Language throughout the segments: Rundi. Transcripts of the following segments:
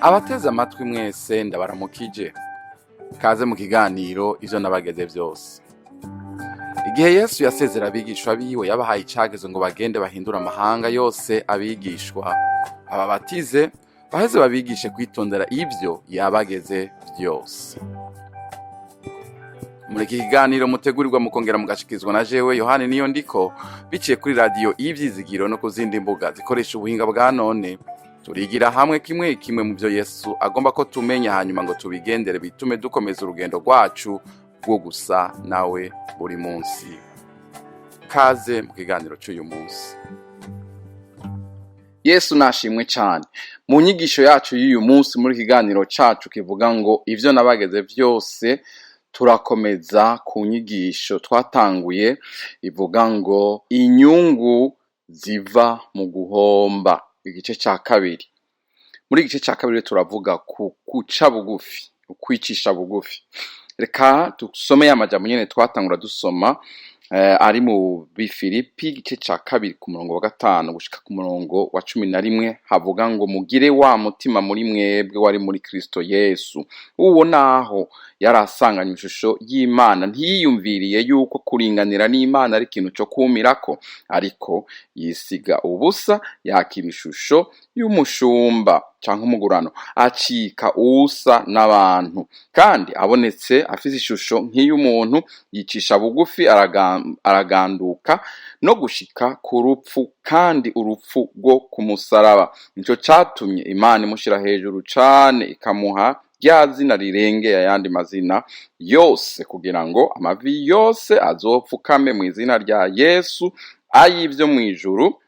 Abateze amatwi mwese, ndabaramukije. Kaze mu kiganiro Ivyo Nabageze Vyose. Igihe Yesu yasezera abigishwa biwe, yabahaye icagezo ngo bagende bahindure amahanga yose abigishwa, ababatize, baheze babigishe kwitondera ivyo yabageze vyose. Muri iki kiganiro mutegurirwa mukongera mugashikizwa na jewe Yohani Niyo Ndiko, biciye kuri Radiyo Ivyizigiro no ku zindi mbuga zikoresha ubuhinga bwa none, turigira hamwe kimwe kimwe mu byo Yesu agomba ko tumenya, hanyuma ngo tubigendere, bitume dukomeza urugendo rwacu rwo gusa nawe buri munsi. Kaze mu kiganiro cy'uyu munsi. Yesu nashimwe cyane. Mu nyigisho yacu y'uyu munsi, muri kiganiro cacu kivuga ngo Ivyo Nabageze Vyose, turakomeza ku nyigisho twatanguye ivuga ngo Inyungu Ziva mu Guhomba, igice ca kabiri. Muri igice ca kabiri turavuga ku guca bugufi, ukwicisha bugufi. Reka dusome ya majambo nyene twatangura dusoma, ari mu Bifilipi igice ca kabiri, ku murongo wa 5 gushika ku murongo wa 11. Havuga ngo: "Mugire wa mutima muri mwebwe wari muri Kristo Yesu. Uwo naho yari asanganywe ishusho y'Imana, ntiyiyumviriye yuko kuringanira n'Imana ari ikintu co kumirako, ariko yisiga ubusa, yakira ishusho y'umushumba canke umugurano, acika uwusa n'abantu. Kandi abonetse afise ishusho nk'iy'umuntu, yicisha bugufi, araganduka no gushika ku rupfu, kandi urupfu rwo ku musaraba. Nico catumye Imana imushira hejuru cane, ikamuha rya zina rirengeye ayandi mazina yose, kugira ngo amavi yose azopfukame mu izina rya Yesu, ay'ivyo mw'ijuru,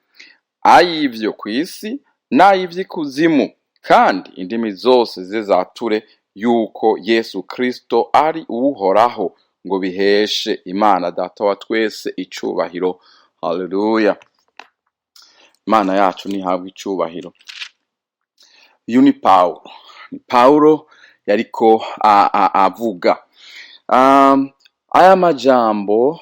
ay'ivyo kw'isi n'ay'ivy'ikuzimu, kandi indimi zose zize zature yuko Yesu Kristo ari Uwuhoraho, ngo biheshe Imana Data wa twese icubahiro." Haleluya! Imana yacu ntihabwe icubahiro. Uyu ni Pawulo, ni Pawulo yariko avuga aya majambo.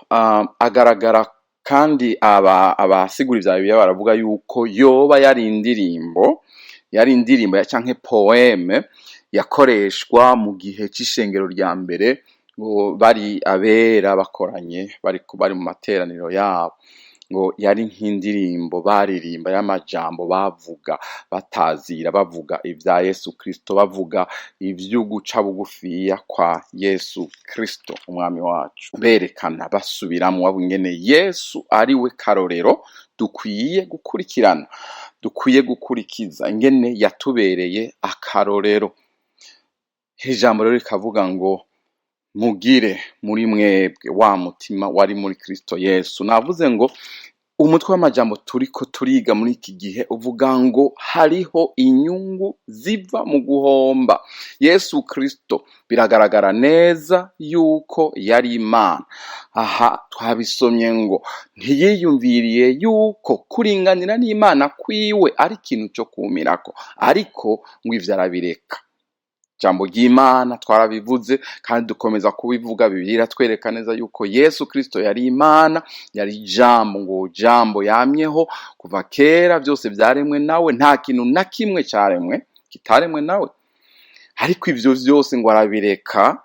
Agaragara kandi abasigura ivya Bibiliya baravuga yuko yoba yari indirimbo, yari indirimbo ya canke poème yakoreshwa mu gihe c'ishengero rya mbere, ngo bari abera bakoranye, bari mu materaniro yabo, ngo yari nk'indirimbo baririmba y'amajambo bavuga batazira, bavuga ivya Yesu Kristo, bavuga ivy'uguca bugufiya kwa Yesu Kristo umwami wacu, berekana, basubiramwo, bavuga ingene Yesu ari we karorero dukwiye gukurikirana, dukwiye gukurikiza, ingene yatubereye akarorero. Ijambo rero rikavuga ngo: "Mugire muri mwebwe wa mutima wari muri Kristo Yesu." Navuze ngo umutwe w'amajambo turiko turiga muri iki gihe uvuga ngo hariho inyungu ziva mu guhomba. Yesu Kristo biragaragara neza yuko yari Imana. Aha twabisomye ngo ntiyiyumviriye yuko kuringanira n'Imana kwiwe ari ikintu co kumirako, ariko ngo ivyo arabireka. Ijambo ry'Imana twarabivuze kandi dukomeza kubivuga. Bibiliya iratwereka neza yuko Yesu Kristo yari Imana, yari Ijambo, ngo Jambo yamyeho kuva kera, byose vyaremwe nawe, nta kintu na kimwe caremwe kitaremwe nawe. Ariko ivyo vyose ngo arabireka,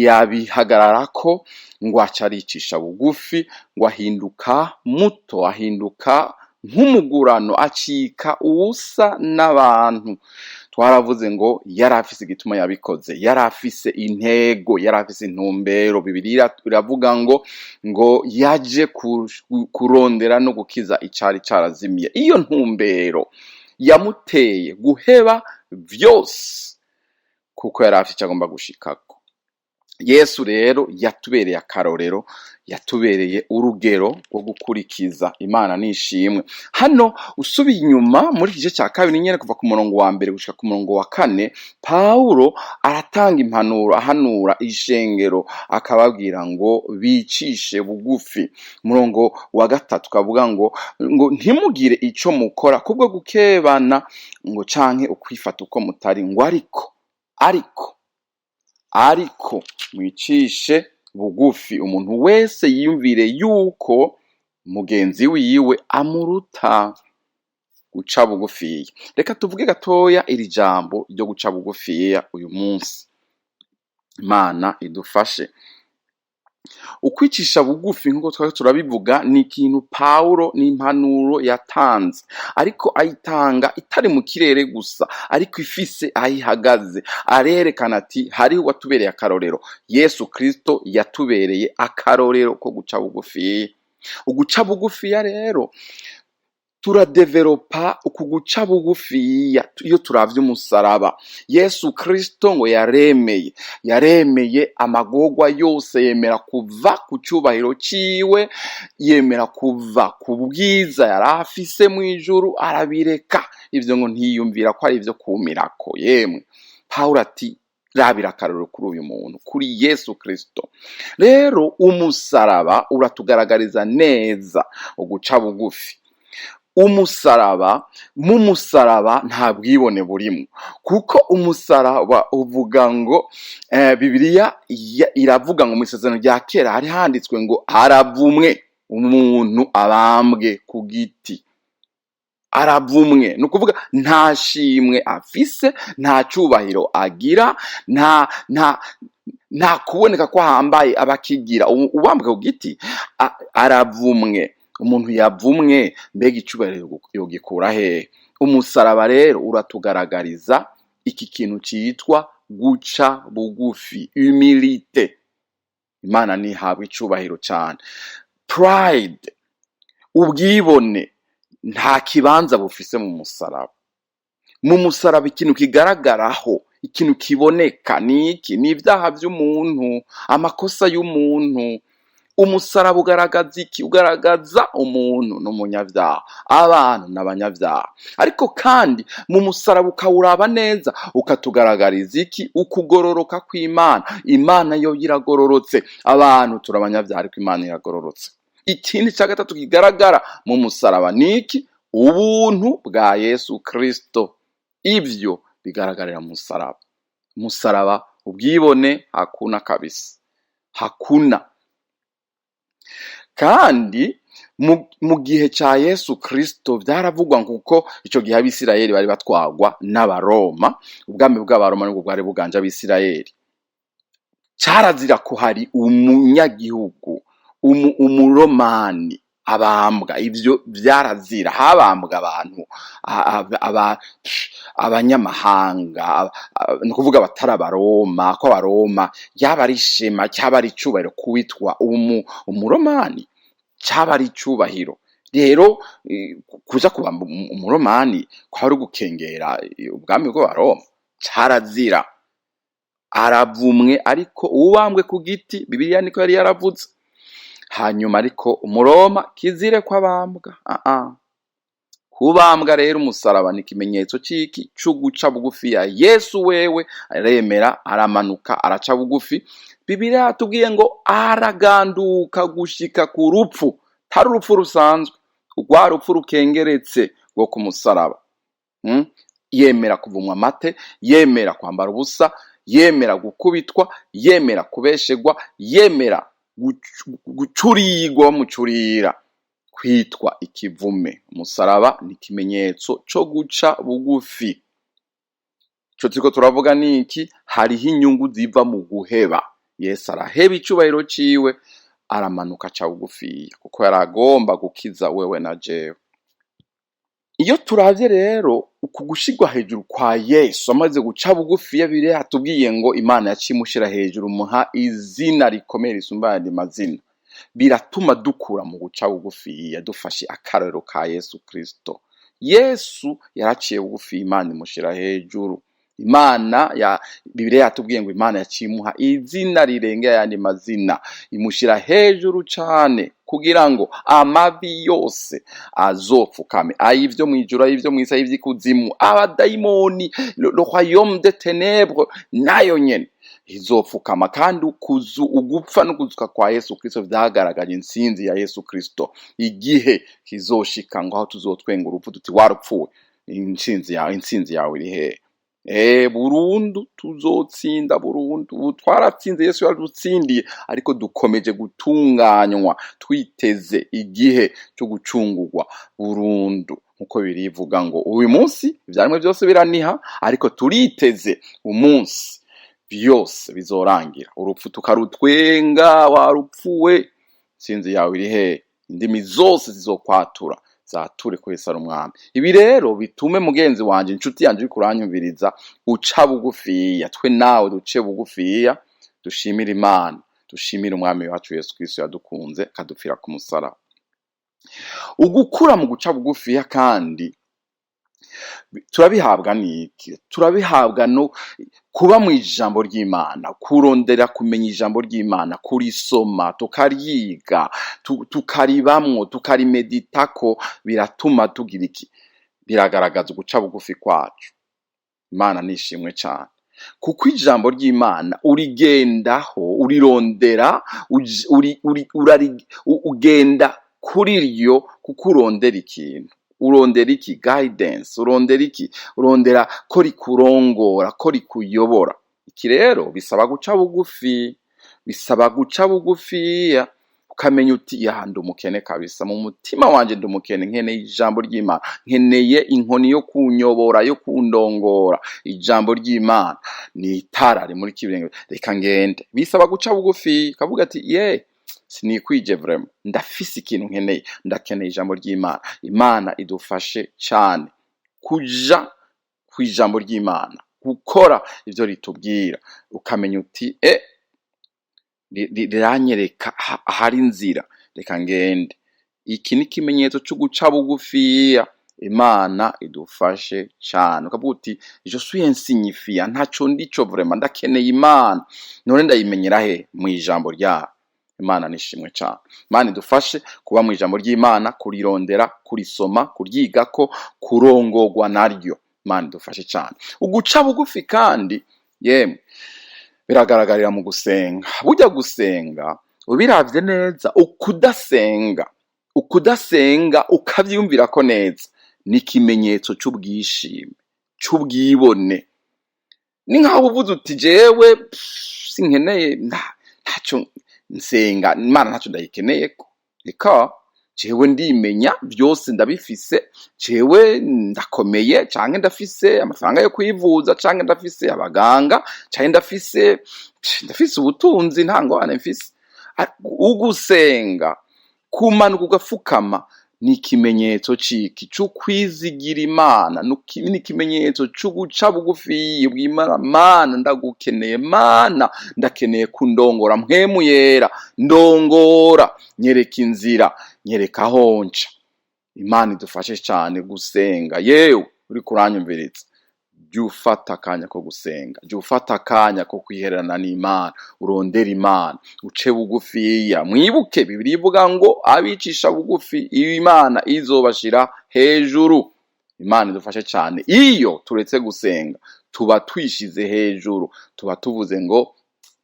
ntiyabihagararako, ngo aca aricisha bugufi, ngo ahinduka muto, ahinduka nk'umugurano, acika uwusa n'abantu. Twaravuze ngo yari afise igituma yabikoze, yari afise intego, yari afise intumbero. Bibiliya iravuga ngo yaje kurondera no gukiza icari carazimiye. Iyo ntumbero yamuteye guheba vyose, kuko yari afise ico agomba gushikako. Yesu rero yatubereye akarorero, yatubereye urugero rwo gukurikiza. Imana nishimwe. Hano usubiye inyuma muri iki gice cya kabiri nyene, kuva ku murongo wa mbere gushika ku murongo wa kane, Pawulo aratanga impanuro, ahanura ishengero, akababwira ngo bicishe bugufi. Umurongo wa 3 ukavuga ngo ntimugire ico mukora kubwo gukebana ngo canke ukwifata uko mutari, ngo ariko mwicishe bugufi, umuntu wese yiyumvire yuko mugenzi wiwe amuruta. Guca bugufiya. Reka tuvuge gatoya iri jambo ryo guca bugufiya uyu munsi. Imana idufashe. Ukwicisha bugufi, nk'uko twari turabivuga, ni ikintu Pawulo n'impanuro yatanze, ariko ayitanga itari mu kirere gusa, ariko ifise aho ihagaze. Arerekana ati hariho uwatubereye akarorero. Yesu Kristo yatubereye akarorero ko guca bugufiya. Uguca bugufiya rero, turadevelopa uku guca bugufiya iyo turavye umusaraba. Yesu Kristo ngo yaremeye amagorwa yose, yemera kuva ku cubahiro ciwe, yemera kuva ku bwiza yari afise mw'ijuru, arabireka. Ivyo ngo ntiyumvira ko ari ivyo kumirako. Yemwe, Pawulo ati rabira akarorero kuri uyu muntu, kuri Yesu Kristo. Rero umusaraba uratugaragariza neza uguca bugufi. Umusaraba, mu musaraba nta bwibone burimwo, kuko umusaraba uvuga ngo Bibiliya iravuga ngo mu isezerano rya kera hari handitswe ngo haravumwe umuntu abambwe ku giti. Aravumwe, ni ukuvuga nta shimwe afise, nta cubahiro agira, nta kuboneka ko ahambaye aba akigira. Ubambwe ku giti aravumwe. Umuntu yavumwe, mbega icubahiro yogikura hehe? Umusaraba rero uratugaragariza iki kintu citwa guca bugufi, humilité. Imana ntihabwa icubahiro cane. Pride, ubwibone, nta kibanza bufise mu musaraba. Mu musaraba ikintu kigaragaraho, ikintu kiboneka ni iki? Ni ivyaha vy'umuntu, amakosa y'umuntu. Umusaraba ugaragaza iki? Ugaragaza umuntu n'umunyavyaha, abantu n'abanyavyaha. Ariko kandi mu musaraba ukawuraba neza, ukatugaragariza iki? Ukugororoka kw'Imana. Imana yo iragororotse, abantu turi abanyavyaha, ariko Imana iragororotse. Ikindi ca gatatu kigaragara mu musaraba ni iki? Ubuntu bwa Yesu Kristo. Ivyo bigaragarira mu musaraba. Umusaraba, ubwibone hakuna kabisa, hakuna. Kandi mu gihe ca Yesu Kristo vyaravugwa, kuko ico gihe Abisirayeli bari batwagwa n'Abaroma, ubwami bw'Abaroma nibwo bwari buganje Abisirayeli. Carazira ko hari umunyagihugu umuromani abambwa. Ivyo vyarazira. Habambwa abantu abanyamahanga, ni ukuvuga abatari Abaroma, ko Abaroma ryaba ari ishema, cyaba ari icubahiro kuwitwa umuromani, caba ari icubahiro. Rero kuja kubamba umuromani kwari ugukengera ubwami bw'Abaroma, carazira. Aravumwe ariko uwubambwe ku giti, Bibiliya niko yari yaravuze. Hanyuma ariko Umuroma kizire ko abambwa. Kubambwa rero, umusaraba ni ikimenyetso c'iki? C'uguca bugufi ya Yesu. Wewe aremera, aramanuka, araca bugufi. Bibiliya yatubwiye ngo araganduka gushika ku rupfu, tari urupfu rusanzwe, rwa rupfu rukengeretse rwo ku musaraba. Yemera kuvumwa amate, yemera kwambara ubusa, yemera gukubitwa, yemera kubeshegwa, yemera gucurirwa, bamucurira, kwitwa ikivume. Umusaraba ni ikimenyetso co guca bugufi. Ico turiko turavuga ni iki? Hariho inyungu ziva mu guheba. Yesu araheba icubahiro ciwe, aramanuka, aca bugufiya, kuko yaragomba gukiza wewe na jewe. Iyo turavye rero uku gushirwa hejuru kwa Yesu amaze guca bugufiya, Bibiliya yatubwiye ngo Imana yaciye imushira hejuru, imuha izina rikomeye risumba ayandi mazina. Biratuma dukura mu guca bugufiya dufashe akarorero ka Yesu Kristo. Yesu yaraciye bugufi, Imana imushira hejuru. Imana ya Bibiliya yatubwiye ngo Imana yaciye imuha izina rirengeye ayandi mazina, imushira hejuru cane, kugira ngo amavi yose azopfukame, ay'ivyo mw'ijuru, ay'ivyo mw'isi, ay'ivy'ikuzimu, abadayimoni, le royaume des ténèbres nayo nyene izopfukama. Kandi ukuzu ugupfa no kuzuka kwa Yesu Kristo vyagaragaje intsinzi ya Yesu Kristo. Igihe kizoshika ngo aho tuzotwenga urupfu tuti: "Warupfuwe, intsinzi yawe iri hehe?" Burundu tuzotsinda burundu. Ubu twaratsinze, Yesu yaradutsindiye, ariko dukomeje gutunganywa, twiteze igihe cyo gucungurwa burundu. Nkuko birivuga ngo uyu munsi ivyaremwe vyose biraniha, ariko turiteze umunsi byose bizorangira, urupfu tukarutwenga. Warupfuwe, intsinzi yawe iri hehe? Indimi zose zizokwatura, zature ko Yesu ari umwami. Ibi rero bitume, mugenzi wanje, inshuti yanje uriko uranyumviriza, uca bugufiya. Twe nawe duce bugufiya, dushimire Imana, dushimire umwami wacu Yesu Kristo yadukunze akadupfira ku musaraba. Ugukura mu guca bugufiya kandi turabihabwa n'iki? Turabihabwa no kuba mu ijambo ry'Imana, kurondera kumenya ijambo ry'Imana, kurisoma, tukaryiga, tukaribamwo, tukarimeditako. Biratuma tugira iki? Biragaragaza uguca bugufi kwacu. Imana nishimwe cane, kuko ijambo ry'Imana urigendaho, urirondera, ugenda kuri ryo kuko urondera ikintu. Urondera iki? Guidance. Urondera iki? Urondera ko rikurongora, ko rikuyobora. Iki rero bisaba guca bugufi, bisaba guca bugufiya, ukamenya uti: "Ya, ndi umukene kabisa, mu mutima wanje ndi umukene, nkeneye ijambo ry'Imana, nkeneye inkoni yo kunyobora, yo kundongora. Ijambo ry'Imana ni itara rimurika ibirenge, reka ngende." Bisaba guca bugufi, ukavuga ati: "Ye, sinikwije vraiment, ndafise ikintu nkeneye, ndakeneye ijambo ry'Imana." Imana idufashe cane kuja kw'ijambo ry'Imana, gukora ivyo ritubwira, ukamenya uti: "E, riranyereka ahari inzira, reka ngende." Iki ni ikimenyetso co guca bugufiya. Imana idufashe cane. Ukavuga uti: "Je suis insignifiant, ntaco ndico vraiment, ndakeneye Imana. None ndayimenyera he? Mu ijambo ryayo." Imana nishimwe cane. Imana idufashe kuba mu ijambo ry'Imana, kurirondera, kurisoma, kuryigako, kurongorwa naryo. Imana idufashe cane. Uguca bugufi kandi, yemwe, biragaragarira mu gusenga. Burya gusenga, ubiravye neza, ukudasenga ukavyiyumvirako neza, ni ikimenyetso c'ubwishime, c'ubwibone. Ni nkaho uvuze uti: "Jewe sinkeneye, ntaco nsenga, Imana ntaco ndayikeneyeko, eka jewe ndimenya, vyose ndabifise, jewe ndakomeye, canke ndafise amafaranga yo kwivuza, canke ndafise abaganga, canke ndafise ubutunzi, nta ngorane mfise." Ugusenga, kumanuka ugafukama, ni ikimenyetso ciki? C'ukwizigira Imana. Ni ikimenyetso c'uguca bugufi bw'Imana. Mana, ndagukeneye. Mana, ndakeneye kundongora. Mpwemu Yera, ndongora, nyereka inzira, nyereka aho nca. Imana idufashe cane gusenga. Yewe uriko uranyumviriza, jya ufata akanya ko gusenga, jya ufata akanya ko kwihererana n'Imana, urondera Imana, uce bugufiya. Mwibuke Bibiliya ivuga ngo abicisha bugufi Imana izobashira hejuru. Imana idufashe cane. Iyo turetse gusenga, tuba twishize hejuru, tuba tuvuze ngo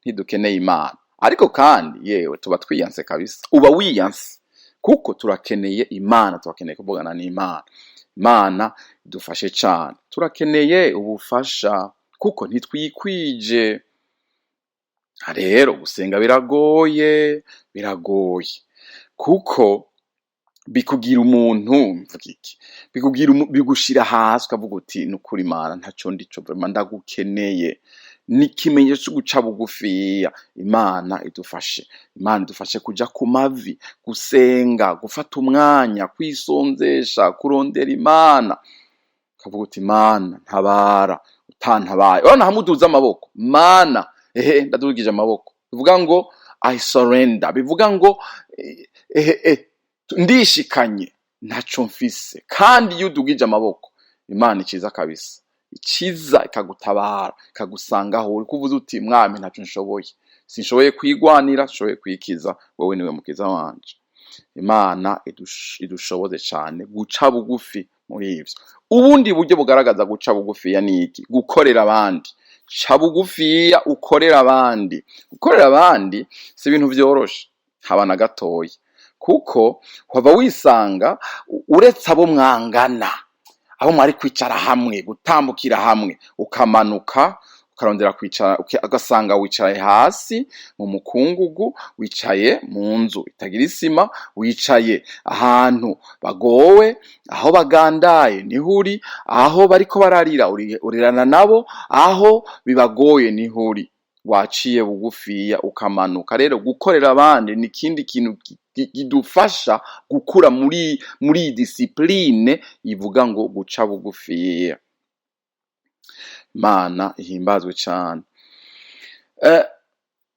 ntidukeneye Imana. Ariko kandi yewe, tuba twiyanse kabisa, uba wiyanse, kuko turakeneye Imana, turakeneye kuvugana n'Imana. Imana idufashe cane. Turakeneye ubufasha kuko ntitwikwije. Rero gusenga biragoye, biragoye kuko bikugira umuntu, mvuga iki, bikugira bigushira hasi, ukavuga uti: "Nukuri Imana, ntaco ndico vraiment, ndagukeneye." Ni ikimenyetso co guca bugufiya. Imana idufashe, Imana idufashe kuja ku mavi, gusenga, gufata umwanya, kwisonzesha, kurondera Imana, ukavuga uti: "Mana, ntabara, utantabaye." Urabona hamwe uduza amaboko: "Mana, ehe, ndadugije amaboko." Bivuga ngo "I surrender", bivuga ngo ehe, ndishikanye, ntaco mfise. Kandi iyo udugije amaboko, Imana ikiza kabisa, ikiza ikagutabara, ikagusanga aho uri, kuvuza uti: "Mwami, ntaco nshoboye, sinshoboye kwigwanira, nshoboye kwikiza, wowe niwe mukiza wanje." Imana idushoboze cane guca bugufi muri ivyo. Ubundi buryo bugaragaza guca bugufiya ni iki? Gukorera abandi. Ca bugufiya ukorera abandi. Gukorera abandi si ibintu vyoroshe haba na gatoya, kuko waba wisanga uretse abo mwangana, abo mwari kwicara hamwe, gutambukira hamwe, ukamanuka. Ukarondera kwicara, ugasanga wicaye hasi mu mukungugu, wicaye mu nzu itagira isima, wicaye ahantu bagowe, aho bagandaye niho uri, aho bariko bararira urirana nabo, aho bibagoye niho uri. Waciye bugufiya ukamanuka. Rero gukorera abandi ni ikindi kintu kidufasha gukura muri iyi discipline ivuga ngo guca bugufiya. Imana ihimbazwe cane.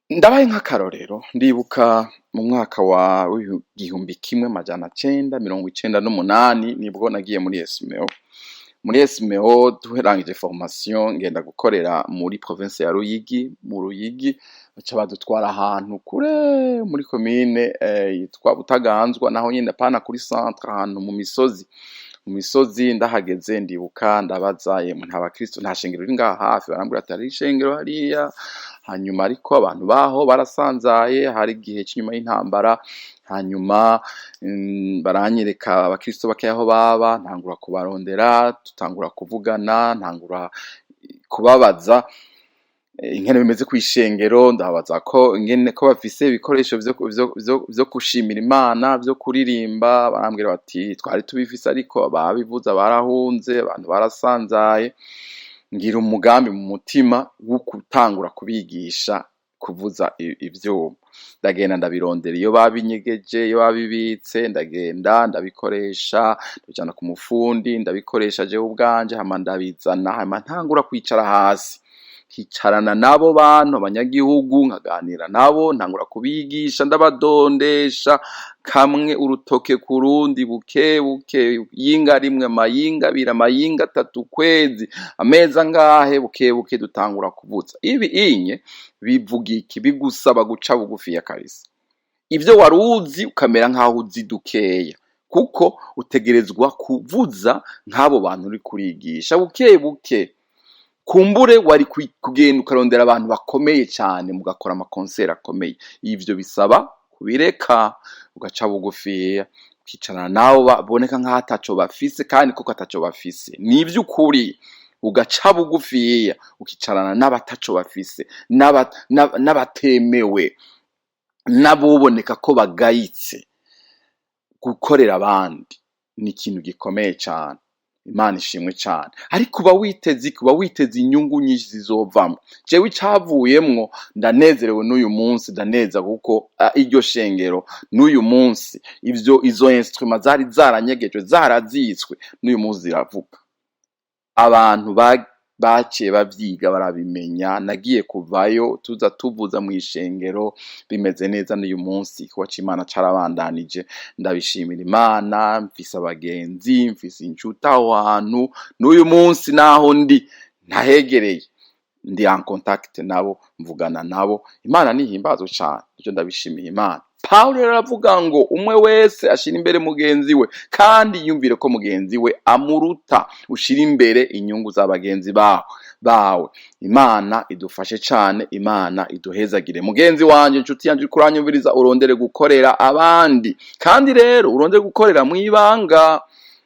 Ndabaye nk'akarorero, ndibuka mu mwaka wa 1998 nibwo nagiye muri SMO. Muri SMO turangije formation, ngenda gukorera muri province ya Ruyigi. Mu Ruyigi baca badutwara ahantu kure muri komine yitwa Butaganzwa, naho nyene apana kuri centre, ahantu mu misozi. Mu misozi ndahageze, ndibuka ndabaza: "Yemwe, nta bakristo, nta shengero riri ngaha hafi?" Barambwira ati: "Hari ishengero hariya." Hanyuma ariko abantu baho barasanzaye, hari igihe c'inyuma y'intambara. Hanyuma baranyereka abakristo bakeya aho baba, ntangura kubarondera, tutangura kuvugana, ntangura kubabaza ingene bimeze kw'ishengero. Ndababaza ko ingene ko bafise ibikoresho vyo gushimira Imana, vyo kuririmba. Barambwira bati: "Twari tubifise, ariko babivuza barahunze, abantu barasanzaye." Ngira umugambi mu mutima wo gutangura kubigisha kuvuza ivyuma. Ndagenda ndabirondera iyo babinyegeje, iyo babibitse, ndagenda ndabikoresha, ndabijana ku mufundi, ndabikoresha jewe ubwanje, hama ndabizana, hama ntangura kwicara hasi, nkicarana nabo bantu, abanyagihugu, nkaganira nabo, ntangura kubigisha, ndabadondesha kamwe urutoke ku rundi, buke buke, yinga rimwe, amayinga abiri, amayinga atatu, ukwezi, amezi angahe, buke buke dutangura kuvuza. Ibi inye bivuga iki? Bigusaba guca bugufiya kabisa, ivyo wari uzi ukamera nk'aho uzi dukeya, kuko utegerezwa kuvuza nk'abo bantu uri kurigisha buke buke. Kumbure wari kugenda ukarondera abantu bakomeye cyane, mugakora ama concert akomeye. Ivyo bisaba kubireka, ugaca bugufiya, ukicarana nabo baboneka nk'aho ataco bafise, kandi koko ataco bafise. Ni ivy'ukuri, ugaca bugufiya, ukicarana n'abataco bafise, n'abatemewe, n'aboboneka ko bagayitse. Gukorera abandi ni ikintu gikomeye cane. Imana ishimwe cane. Ariko uba witeze iki? Uba witeze inyungu nyinshi zizovamwo. Jewe icavuyemwo, ndanezerewe n'uyu munsi, ndaneza kuko iryo shengero n'uyu munsi, ivyo izo instruments zari zaranyegejwe, zarazitswe, n'uyu munsi ziravuga. Abantu baciye bavyiga, barabimenya. Nagiye kuvayo tuza tuvuza mw'ishengero bimeze neza. N'uyu munsi igikorwa c'Imana carabandanije, ndabishimira Imana. Mfise abagenzi, mfise inshuti aho hantu. N'uyu munsi naho ndi ntahegereye, ndi en contact nabo, mvugana nabo. Imana nihimbazwe cane, ivyo ndabishimiye Imana. Pawulo rero aravuga ngo umwe wese ashira imbere mugenzi we, kandi yumvire ko mugenzi we amuruta. Ushira imbere inyungu za bagenzi bawe. Imana idufashe cane, Imana iduhezagire. Mugenzi wanje, inshuti yanje uriko uranyumviriza, urondere gukorera abandi, kandi rero urondere gukorera mw'ibanga.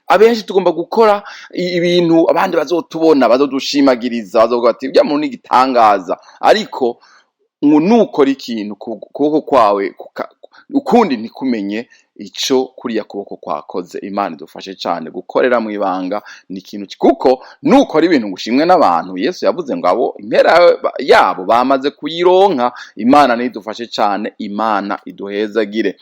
Abenshi tugomba gukora ibintu abandi bazotubona, bazodushimagiriza, bazovuga bati: "Urya muntu ni igitangaza." Ariko ngo nukora ikintu kuboko kwawe ukundi ntikumenye ico kuriya kuboko kwakoze. Imana idufashe cane. Gukorera mw'ibanga ni ikintu kuko nukora ibintu ngo ushimwe n'abantu, Yesu yavuze ngo abo impera yabo bamaze kuyironka. Imana nidufashe cane, Imana iduhezagire.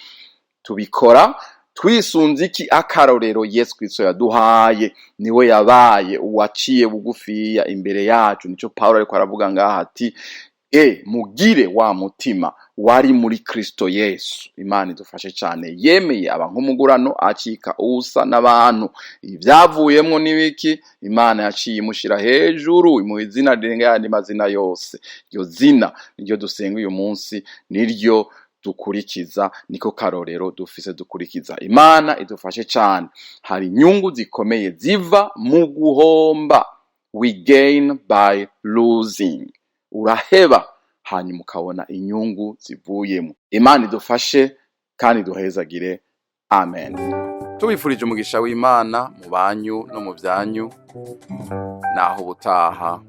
Tubikora twisunze iki? Akarorero Yesu Kristo yaduhaye. Niwe yabaye uwaciye bugufiya imbere yacu. Nico Pawulo ariko aravuga ngaha ati: "Mugire wa mutima wari muri Kristo Yesu." Imana idufashe cane. Yemeye aba nk'umugurano, acika usa n'abantu. Ivyavuyemwo n'ibiki? Imana yaciye imushira hejuru, imuha izina rirenga ayandi mazina yose. Iryo zina niryo dusenga uyu munsi, niryo dukurikiza, niko karorero dufise dukurikiza. Imana idufashe cane. Hari inyungu zikomeye ziva mu guhomba. We gain by losing. Uraheba, hanyuma ukabona inyungu zivuyemo. Imana idufashe kandi duhezagire. Amen. Tubifurije umugisha w'Imana mu banyu no mu byanyu. Naho ubutaha.